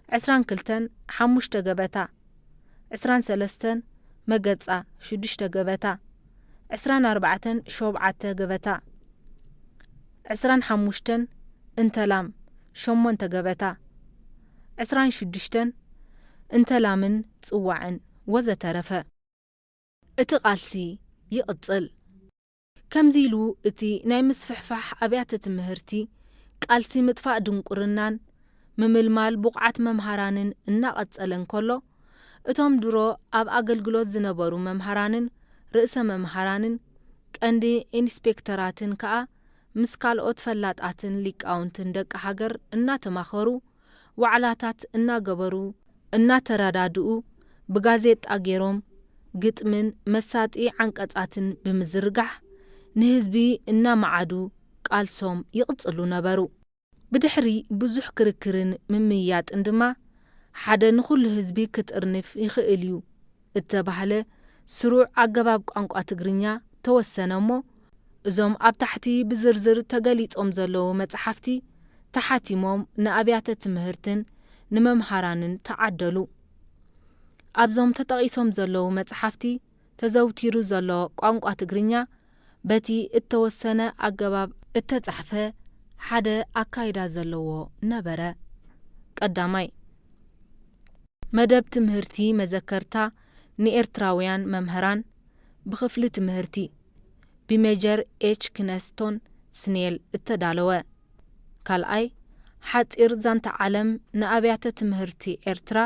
ዕስራን ክልተን ሓሙሽተ ገበታ፣ ዕስራን ሰለስተን መገጻ ሽዱሽተ ገበታ፣ ዕስራን ኣርባዕተን ሸውዓተ ገበታ፣ ዕስራን ሓሙሽተን እንተላም ሸሞንተ ገበታ፣ ዕስራን ሽዱሽተን እንተላምን ጽዋዕን ወዘተረፈ። እቲ ቃልሲ ይቕጽል። ከምዚ ኢሉ እቲ ናይ ምስፍሕፋሕ ኣብያተ ትምህርቲ፣ ቃልሲ ምጥፋእ ድንቁርናን ምምልማል ብቑዓት መምሃራንን እናቐጸለ እንከሎ፣ እቶም ድሮ ኣብ ኣገልግሎት ዝነበሩ መምሃራንን ርእሰ መምሃራንን ቀንዲ ኢንስፔክተራትን ከኣ ምስ ካልኦት ፈላጣትን ሊቃውንትን ደቂ ሃገር እናተማኸሩ፣ ዋዕላታት እናገበሩ፣ እናተረዳድኡ፣ ብጋዜጣ ገይሮም ግጥምን መሳጢ ዓንቀጻትን ብምዝርጋሕ ንህዝቢ እናመዓዱ ቃልሶም ይቕጽሉ ነበሩ። ብድሕሪ ብዙሕ ክርክርን ምምይያጥን ድማ፣ ሓደ ንኹሉ ህዝቢ ክጥርንፍ ይኽእል እዩ እተባህለ ስሩዕ ኣገባብ ቋንቋ ትግርኛ ተወሰነ እሞ፣ እዞም ኣብ ታሕቲ ብዝርዝር ተገሊጾም ዘለዉ መጽሓፍቲ ተሓቲሞም ንኣብያተ ትምህርትን ንመምሃራንን ተዓደሉ። ኣብዞም ተጠቒሶም ዘለዉ መጽሓፍቲ ተዘውቲሩ ዘሎ ቋንቋ ትግርኛ በቲ እተወሰነ ኣገባብ እተጻሕፈ ሓደ ኣካይዳ ዘለዎ ነበረ። ቀዳማይ፣ መደብ ትምህርቲ መዘከርታ ንኤርትራውያን መምህራን ብኽፍሊ ትምህርቲ ብሜጀር ኤች ክነስቶን ስኔል እተዳለወ። ካልኣይ፣ ሓጺር ዛንታ ዓለም ንኣብያተ ትምህርቲ ኤርትራ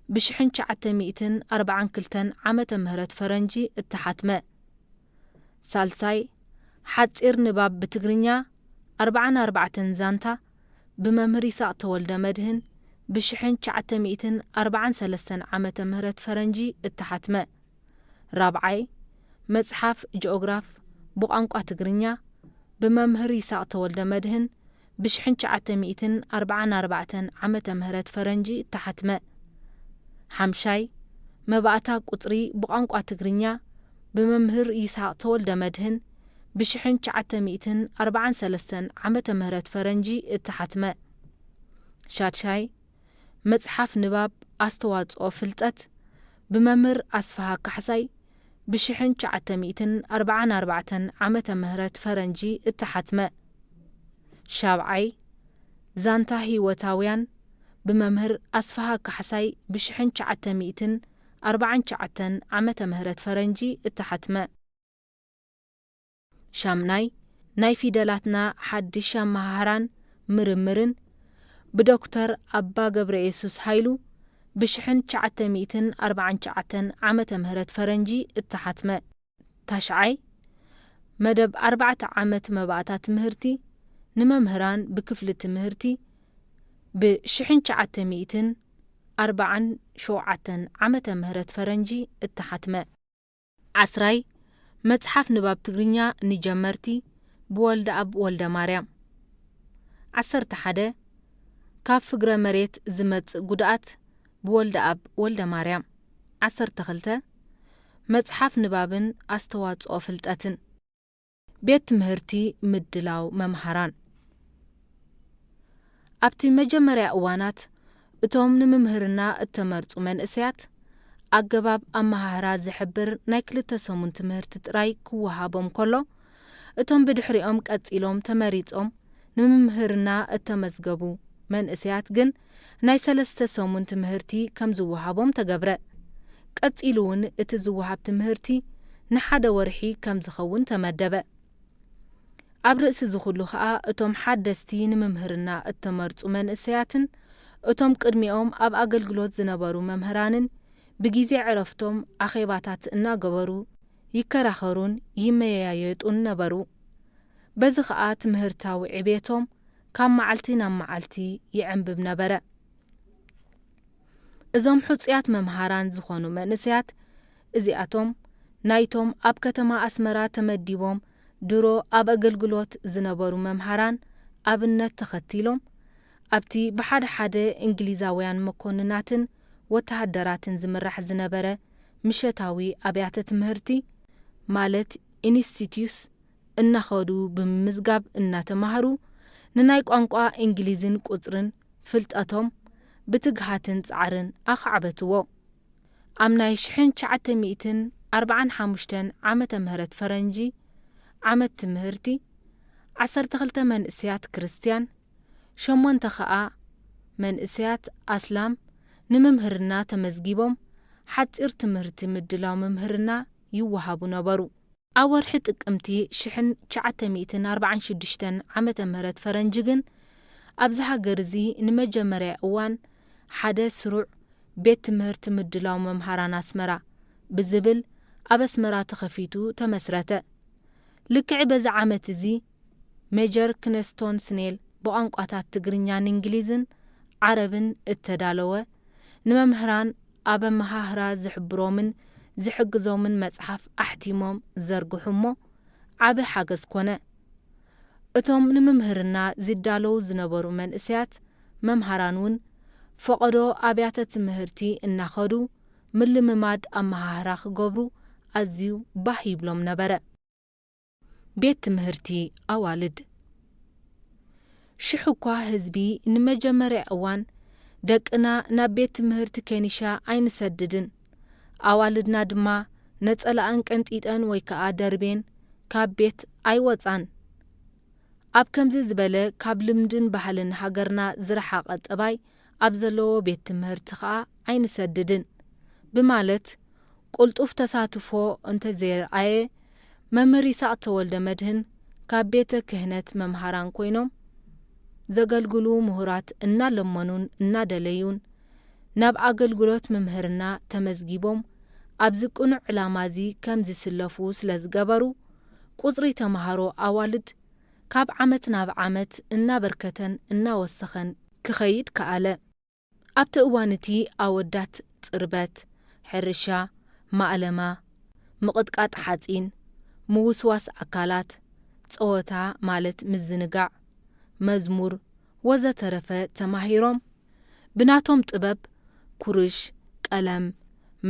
ብሽሕን ትሽዓተ ሚእትን ኣርባዓን ክልተን ዓመተ ምህረት ፈረንጂ እተሓትመ። ሳልሳይ፣ ሓጺር ንባብ ብትግርኛ ኣርባዓን ኣርባዕተን ዛንታ ብመምህር ይስሐቅ ተወልደ መድህን ብሽሕን ትሽዓተ ሚእትን ኣርባዓን ሰለስተን ዓመተ ምህረት ፈረንጂ እተሓትመ። ራብዓይ፣ መጽሓፍ ጂኦግራፍ ብቋንቋ ትግርኛ ብመምህር ይስሐቅ ተወልደ መድህን ብሽሕን ትሽዓተ ሚእትን ኣርባዓን ኣርባዕተን ዓመተ ምህረት ፈረንጂ እተሓትመ። ሓምሻይ፣ መባእታ ቁጽሪ ብቋንቋ ትግርኛ ብመምህር ይስሐቅ ተወልደ መድህን ብሽሕን ትሽዓተ ሚእትን ኣርባዓን ሰለስተን ዓመተ ምህረት ፈረንጂ እተሓትመ። ሻድሻይ፣ መጽሓፍ ንባብ ኣስተዋጽኦ ፍልጠት ብመምህር ኣስፍሃ ካሕሳይ ብሽሕን ትሽዓተ ሚእትን ኣርባዓን ኣርባዕተን ዓመተ ምህረት ፈረንጂ እተሓትመ። ሻብዓይ፣ ዛንታ ህይወታውያን ብመምህር ኣስፍሃ ካሕሳይ ብሽሕን ትሽዓተ ሚእትን ኣርባዓን ትሽዓተን ዓመተ ምህረት ፈረንጂ እተሓትመ። ሻምናይ፣ ናይ ፊደላትና ሓድሽ ኣመሃህራን ምርምርን ብዶክተር ኣባ ገብረየሱስ ሃይሉ ብሽሕን ትሽዓተ ሚእትን ኣርባዓን ትሽዓተን ዓመተ ምህረት ፈረንጂ እተሓትመ። ታሽዓይ፣ መደብ ኣርባዕተ ዓመት መባእታ ትምህርቲ ንመምህራን ብክፍሊ ትምህርቲ ብሽሕን ትሽዓተ ሚእትን ኣርባዓን ሸውዓተን ዓመተ ምህረት ፈረንጂ እተሓትመ። ዓስራይ፣ መጽሓፍ ንባብ ትግርኛ ንጀመርቲ ብወልደኣብ ወልደማርያም። ዓሰርተ ሓደ፣ ካብ ፍግረ መሬት ዝመጽእ ጉድኣት ብወልደኣብ ወልደማርያም። ዓሰርተ ክልተ፣ መጽሓፍ ንባብን ኣስተዋጽኦ ፍልጠትን። ቤት ትምህርቲ ምድላው መምሃራን። ኣብቲ መጀመርያ እዋናት፣ እቶም ንምምህርና እተመርጹ መንእሰያት፣ ኣገባብ ኣመሃህራ ዝሕብር ናይ ክልተ ሰሙን ትምህርቲ ጥራይ ክወሃቦም ከሎ፣ እቶም ብድሕሪኦም ቀጺሎም ተመሪጾም ንምምህርና እተመዝገቡ መንእሰያት ግን ናይ ሰለስተ ሰሙን ትምህርቲ ከም ዝወሃቦም ተገብረ። ቀጺሉ እውን እቲ ዝወሃብ ትምህርቲ ንሓደ ወርሒ ከም ዝኸውን ተመደበ። ኣብ ርእሲ እዚ ኩሉ ኸኣ፣ እቶም ሓደስቲ ንምምህርና እተመርጹ መንእሰያትን እቶም ቅድሚኦም ኣብ ኣገልግሎት ዝነበሩ መምህራንን ብጊዜ ዕረፍቶም ኣኼባታት እናገበሩ ይከራኸሩን ይመያየጡን ነበሩ። በዚ ኸኣ ትምህርታዊ ዕቤቶም ካብ መዓልቲ ናብ መዓልቲ ይዕንብብ ነበረ። እዞም ሕጹያት መምሃራን ዝኾኑ መንእሰያት እዚኣቶም፣ ናይቶም ኣብ ከተማ ኣስመራ ተመዲቦም ድሮ ኣብ ኣገልግሎት ዝነበሩ መምሃራን ኣብነት ተኸቲሎም፣ ኣብቲ ብሓደ ሓደ እንግሊዛውያን መኮንናትን ወተሃደራትን ዝምራሕ ዝነበረ ምሸታዊ ኣብያተ ትምህርቲ፣ ማለት ኢንስቲትዩስ፣ እናኸዱ ብምምዝጋብ እናተማህሩ፣ ንናይ ቋንቋ እንግሊዝን ቁጽርን ፍልጠቶም ብትግሃትን ጻዕርን ኣኻዕበትዎ። ኣብ ናይ ሽሕን ትሽዓተ ሚእትን ኣርባዓን ሓሙሽተን ዓመተ ምህረት ፈረንጂ ዓመት ትምህርቲ፣ ዓሰርተ ክልተ መንእሰያት ክርስትያን፣ ሸሞንተ ኸኣ መንእሰያት ኣስላም ንምምህርና ተመዝጊቦም፣ ሓጺር ትምህርቲ ምድላው ምምህርና ይወሃቡ ነበሩ። ኣብ ወርሒ ጥቅምቲ ሽሕን ትሽዓተ ሚእትን ኣርባዓን ሽዱሽተን ዓመተ ምህረት ፈረንጂ ግን፣ ኣብዚ ሃገር እዚ ንመጀመርያ እዋን ሓደ ስሩዕ ቤት ትምህርቲ ምድላው መምሃራን ኣስመራ ብዝብል ኣብ ኣስመራ ተኸፊቱ ተመስረተ። ልክዕ በዚ ዓመት እዚ፣ ሜጀር ክነስቶን ስኔል ብቋንቋታት ትግርኛን እንግሊዝን ዓረብን እተዳለወ፣ ንመምህራን ኣብ ኣመሃህራ ዝሕብሮምን ዝሕግዞምን መጽሓፍ ኣሕቲሞም ዘርግሑ እሞ፣ ዓቢ ሓገዝ ኮነ። እቶም ንምምህርና ዝዳለዉ ዝነበሩ መንእሰያት መምሃራን እውን፣ ፈቐዶ ኣብያተ ትምህርቲ እናኸዱ ምልምማድ ኣመሃህራ ክገብሩ ኣዝዩ ባህ ይብሎም ነበረ። ቤት ትምህርቲ ኣዋልድ። ሽሕ እኳ ህዝቢ ንመጀመርያ እዋን ደቅና ናብ ቤት ትምህርቲ ኬኒሻ ኣይንሰድድን፣ ኣዋልድና ድማ ነጸላኣን ቀንጢጠን ወይ ከኣ ደርቤን ካብ ቤት ኣይወጻን። ኣብ ከምዚ ዝበለ ካብ ልምድን ባህልን ሃገርና ዝረሓቐ ጠባይ ኣብ ዘለዎ ቤት ትምህርቲ ኸኣ ኣይንሰድድን ብማለት፣ ቅልጡፍ ተሳትፎ እንተዘየርኣየ፣ መምህር ይስሐቅ ተወልደ መድህን ካብ ቤተ ክህነት መምሃራን ኮይኖም ዘገልግሉ ምሁራት እናለመኑን እናደለዩን ናብ ኣገልግሎት ምምህርና ተመዝጊቦም ኣብዚ ቅኑዕ ዕላማ እዚ ከም ዝስለፉ ስለ ዝገበሩ፣ ቁጽሪ ተማሃሮ ኣዋልድ ካብ ዓመት ናብ ዓመት እናበርከተን እናወሰኸን ክኸይድ ከኣለ። ኣብቲ እዋን እቲ ኣወዳት ጽርበት፣ ሕርሻ፣ ማእለማ፣ ምቕጥቃጥ ሓጺን፣ ምውስዋስ ኣካላት፣ ጸወታ ማለት ምዝንጋዕ፣ መዝሙር ወዘተረፈ ተማሂሮም፣ ብናቶም ጥበብ ኩርሽ፣ ቀለም፣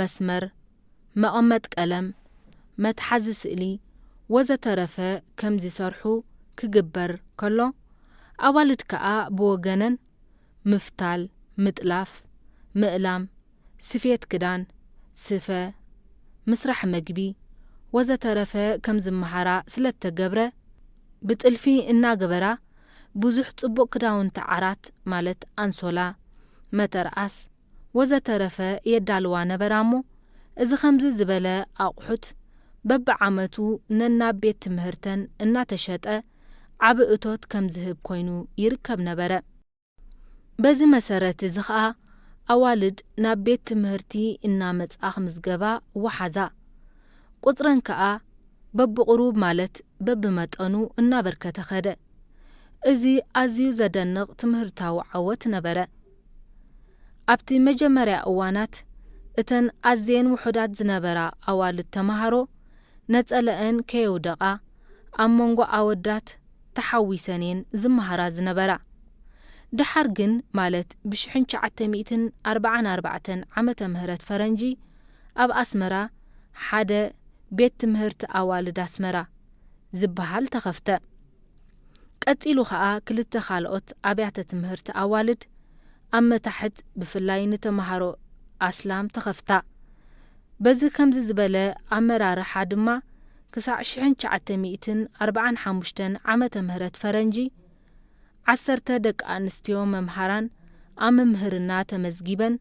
መስመር፣ መቐመጥ ቀለም፣ መትሓዚ ስእሊ ወዘተረፈ ከም ዝሰርሑ ክግበር ከሎ፣ ኣዋልድ ከኣ ብወገነን ምፍታል፣ ምጥላፍ፣ ምእላም፣ ስፌት ክዳን፣ ስፈ፣ ምስራሕ መግቢ ወዘተረፈ ከም ዝመሃራ ስለ እተገብረ፣ ብጥልፊ እናገበራ ብዙሕ ጽቡቕ ክዳውንቲ ዓራት ማለት ኣንሶላ፣ መተርኣስ ወዘተረፈ የዳልዋ ነበራ እሞ፣ እዚ ከምዚ ዝበለ ኣቑሑት በብዓመቱ ነናብ ቤት ትምህርተን እናተሸጠ ዓቢ እቶት ከም ዝህብ ኮይኑ ይርከብ ነበረ። በዚ መሰረት እዚ ኸኣ ኣዋልድ ናብ ቤት ትምህርቲ እናመጽኣ ክምዝገባ ወሓዛ። ቁጽረን ከኣ በብቕሩብ ማለት በብመጠኑ እናበርከተ ኸደ። እዚ ኣዝዩ ዘደንቕ ትምህርታዊ ዓወት ነበረ። ኣብቲ መጀመርያ እዋናት፣ እተን ኣዝየን ውሑዳት ዝነበራ ኣዋልድ ተማሃሮ፣ ነጸለአን ከየውደቓ፣ ኣብ መንጎ ኣወዳት ተሓዊሰን እየን ዝመሃራ ዝነበራ። ደሓር ግን፣ ማለት ብሽሕን ትሽዓተ ሚእትን ኣርባዓን ኣርባዕተን ዓመተ ምህረት ፈረንጂ፣ ኣብ ኣስመራ ሓደ ቤት ትምህርቲ ኣዋልድ ኣስመራ ዝበሃል ተኸፍተ። ቀጺሉ ኸኣ ክልተ ካልኦት ኣብያተ ትምህርቲ ኣዋልድ ኣብ መታሕት ብፍላይ ንተማሃሮ ኣስላም ተኸፍታ። በዚ ከምዚ ዝበለ ኣመራርሓ ድማ ክሳዕ ሽሕን ትሽዓተ ሚእትን ኣርባዓን ሓሙሽተን ዓመተ ምህረት ፈረንጂ ዓሰርተ ደቂ ኣንስትዮ መምሃራን ኣብ ምምህርና ተመዝጊበን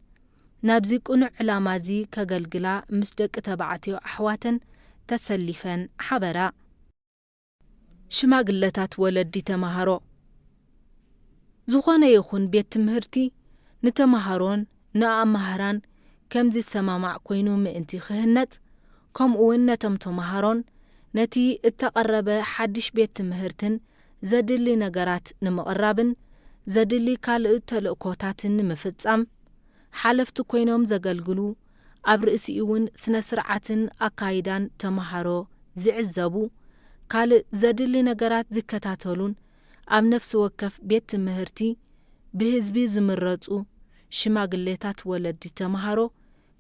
ናብዚ ቅኑዕ ዕላማ እዚ ከገልግላ ምስ ደቂ ተባዕትዮ ኣሕዋተን ተሰሊፈን ሓበራ። ሽማግለታት ወለዲ ተማሃሮ። ዝኾነ ይኹን ቤት ትምህርቲ ንተማሃሮን ንኣመሃራን ከም ዝሰማማዕ ኮይኑ ምእንቲ ክህነጽ፣ ከምኡውን ነቶም ተማሃሮን ነቲ እተቐረበ ሓድሽ ቤት ትምህርትን ዘድሊ ነገራት ንምቕራብን ዘድሊ ካልእ ተልእኮታትን ንምፍጻም፣ ሓለፍቲ ኮይኖም ዘገልግሉ፣ ኣብ ርእሲኡ እውን ስነ ስርዓትን ኣካይዳን ተማሃሮ ዝዕዘቡ፣ ካልእ ዘድሊ ነገራት ዝከታተሉን ኣብ ነፍሲ ወከፍ ቤት ትምህርቲ ብህዝቢ ዝምረጹ ሽማግሌታት ወለዲ ተመሃሮ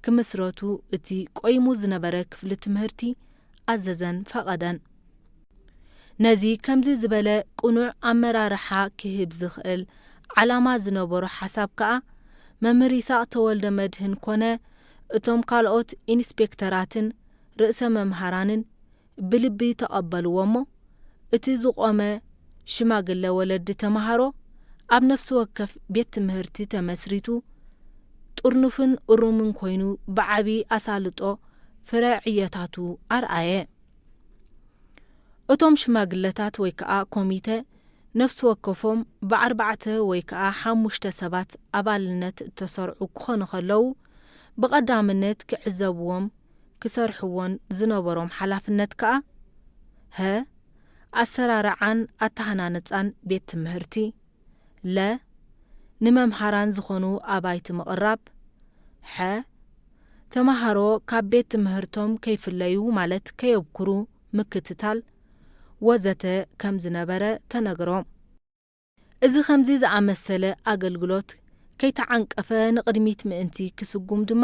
ክምስረቱ እቲ ቆይሙ ዝነበረ ክፍሊ ትምህርቲ ኣዘዘን ፈቐደን። ነዚ ከምዚ ዝበለ ቅኑዕ ኣመራርሓ ክህብ ዝኽእል ዓላማ ዝነበሮ ሓሳብ ከኣ መምህር ይስሐቅ ተወልደ መድህን ኮነ እቶም ካልኦት ኢንስፔክተራትን ርእሰ መምሃራንን ብልቢ ተቐበልዎ እሞ፣ እቲ ዝቖመ ሽማግለ ወለዲ ተመሃሮ ኣብ ነፍሲ ወከፍ ቤት ትምህርቲ ተመስሪቱ ጥርኑፍን እሩምን ኮይኑ ብዓቢ ኣሳልጦ ፍረ ዕዮታቱ ኣርኣየ። እቶም ሽማግለታት ወይ ከኣ ኮሚተ ነፍሲ ወከፎም ብኣርባዕተ ወይ ከኣ ሓሙሽተ ሰባት ኣባልነት እተሰርዑ ክኾኑ ከለዉ፣ ብቐዳምነት ክዕዘብዎም ክሰርሕዎን ዝነበሮም ሓላፍነት ከኣ፣ ሀ፣ ኣሰራርዓን ኣተሃናንጻን ቤት ትምህርቲ፣ ለ፣ ንመምሃራን ዝኾኑ ኣባይቲ ምቕራብ፣ ሐ፣ ተመሃሮ ካብ ቤት ትምህርቶም ከይፍለዩ ማለት ከየብኩሩ ምክትታል፣ ወዘተ ከም ዝነበረ ተነግሮም። እዚ ከምዚ ዝኣመሰለ ኣገልግሎት ከይተዓንቀፈ ንቕድሚት ምእንቲ ክስጉም ድማ፣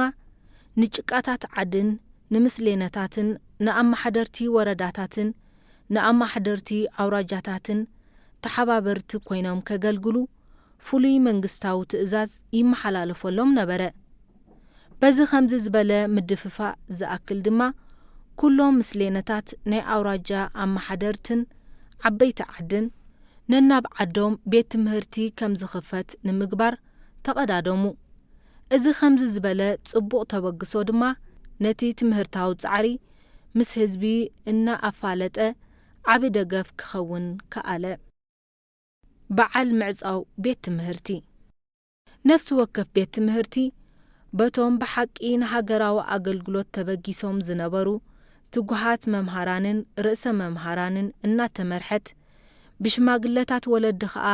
ንጭቃታት ዓድን ንምስሌነታትን ንኣመሓደርቲ ወረዳታትን ንኣመሓደርቲ ኣውራጃታትን ተሓባበርቲ ኮይኖም ከገልግሉ ፍሉይ መንግስታዊ ትእዛዝ ይመሓላለፈሎም ነበረ። በዚ ከምዚ ዝበለ ምድፍፋእ ዝኣክል ድማ፣ ኩሎም ምስሌነታት ናይ ኣውራጃ ኣመሓደርትን ዓበይቲ ዓድን ነናብ ዓዶም ቤት ትምህርቲ ከም ዝኽፈት ንምግባር ተቐዳደሙ። እዚ ከምዚ ዝበለ ጽቡቕ ተበግሶ ድማ ነቲ ትምህርታዊ ጻዕሪ ምስ ህዝቢ እናኣፋለጠ ዓቢ ደገፍ ክኸውን ከኣለ። በዓል ምዕጻው ቤት ትምህርቲ። ነፍሲ ወከፍ ቤት ትምህርቲ በቶም ብሓቂ ንሃገራዊ ኣገልግሎት ተበጊሶም ዝነበሩ ትጉሃት መምሃራንን ርእሰ መምሃራንን እናተመርሐት፣ ብሽማግለታት ወለዲ ኸኣ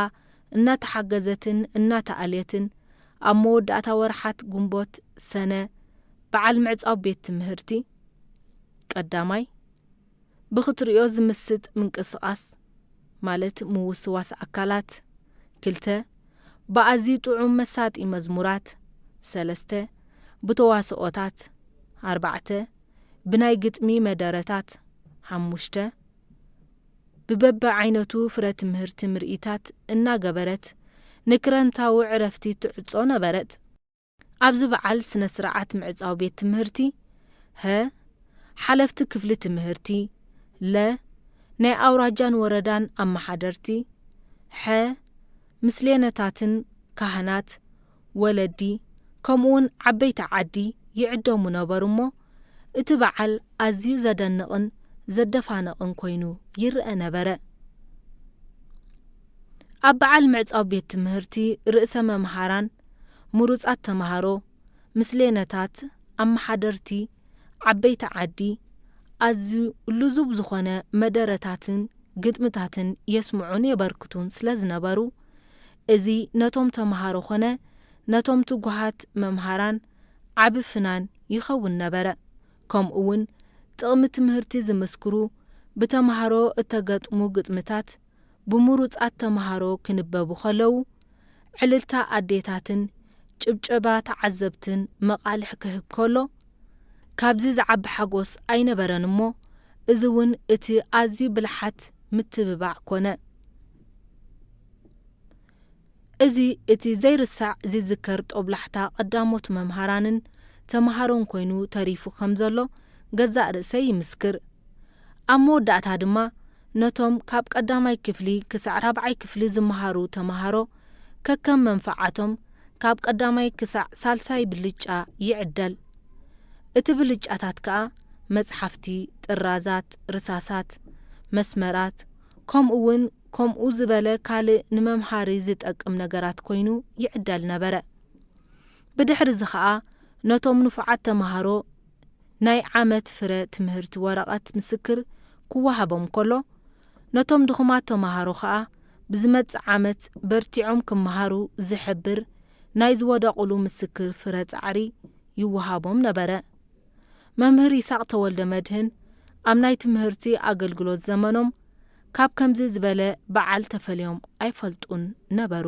እናተሓገዘትን እናተኣልየትን፣ ኣብ መወዳእታ ወርሓት ግንቦት፣ ሰነ፣ በዓል ምዕጻው ቤት ትምህርቲ ቀዳማይ፣ ብኽትርእዮ ዝምስጥ ምንቅስቓስ፣ ማለት ምውስዋስ ኣካላት፣ ክልተ፣ ብኣዝዩ ጥዑም መሳጢ መዝሙራት፣ ሰለስተ፣ ብተዋስኦታት፣ ኣርባዕተ፣ ብናይ ግጥሚ መደረታት፣ ሓሙሽተ፣ ብበብዓይነቱ ፍረ ትምህርቲ ምርኢታት እናገበረት ንክረምታዊ ዕረፍቲ ትዕጾ ነበረት። ኣብዚ በዓል ስነ ስርዓት ምዕጻው ቤት ትምህርቲ፣ ሀ፣ ሓለፍቲ ክፍሊ ትምህርቲ፣ ለ፣ ናይ ኣውራጃን ወረዳን ኣመሓደርቲ፣ ሐ፣ ምስሌነታትን ካህናት፣ ወለዲ፣ ከምኡውን ዓበይቲ ዓዲ ይዕደሙ ነበሩ እሞ፣ እቲ በዓል ኣዝዩ ዘደንቕን ዘደፋንቕን ኮይኑ ይረአ ነበረ። ኣብ በዓል ምዕጻው ቤት ትምህርቲ ርእሰ መምሃራን፣ ምሩጻት ተመሃሮ፣ ምስሌነታት፣ ኣመሓደርቲ፣ ዓበይቲ ዓዲ፣ ኣዝዩ ልዙብ ዝኾነ መደረታትን ግጥምታትን የስምዑን የበርክቱን ስለ ዝነበሩ፣ እዚ ነቶም ተመሃሮ ኾነ ነቶም ትጉሃት መምሃራን ዓቢ ፍናን ይኸውን ነበረ። ከምኡ እውን ጥቕሚ ትምህርቲ ዝምስክሩ ብተመሃሮ እተገጥሙ ግጥምታት ብምሩጻት ተመሃሮ ክንበቡ ከለዉ፣ ዕልልታ ኣዴታትን ጭብጨባ ተዓዘብትን መቓልሕ ክህብ ከሎ፣ ካብዚ ዝዓቢ ሓጎስ ኣይነበረን እሞ፣ እዚ እውን እቲ ኣዝዩ ብልሓት ምትብባዕ ኮነ። እዚ እቲ ዘይርሳዕ ዝዝከር ጦብላሕታ ቀዳሞት መምሃራንን ተመሃሮን ኮይኑ ተሪፉ ከም ዘሎ ገዛእ ርእሰይ ይምስክር። ኣብ መወዳእታ ድማ ነቶም ካብ ቀዳማይ ክፍሊ ክሳዕ ራብዓይ ክፍሊ ዝመሃሩ ተመሃሮ ከከም መንፍዓቶም ካብ ቀዳማይ ክሳዕ ሳልሳይ ብልጫ ይዕደል። እቲ ብልጫታት ከኣ መጽሓፍቲ፣ ጥራዛት፣ ርሳሳት፣ መስመራት፣ ከምኡ እውን ከምኡ ዝበለ ካልእ ንመምሃሪ ዝጠቅም ነገራት ኮይኑ ይዕደል ነበረ። ብድሕሪ እዚ ኸኣ ነቶም ንፉዓት ተመሃሮ ናይ ዓመት ፍረ ትምህርቲ ወረቐት ምስክር ክወሃቦም ከሎ፣ ነቶም ድኹማት ተመሃሮ ኸኣ ብዝመጽእ ዓመት በርቲዖም ክመሃሩ ዝሕብር ናይ ዝወደቑሉ ምስክር ፍረ ጻዕሪ ይወሃቦም ነበረ። መምህር ይስሐቅ ተወልደ መድህን ኣብ ናይ ትምህርቲ ኣገልግሎት ዘመኖም ካብ ከምዚ ዝበለ በዓል ተፈልዮም ኣይፈልጡን ነበሩ።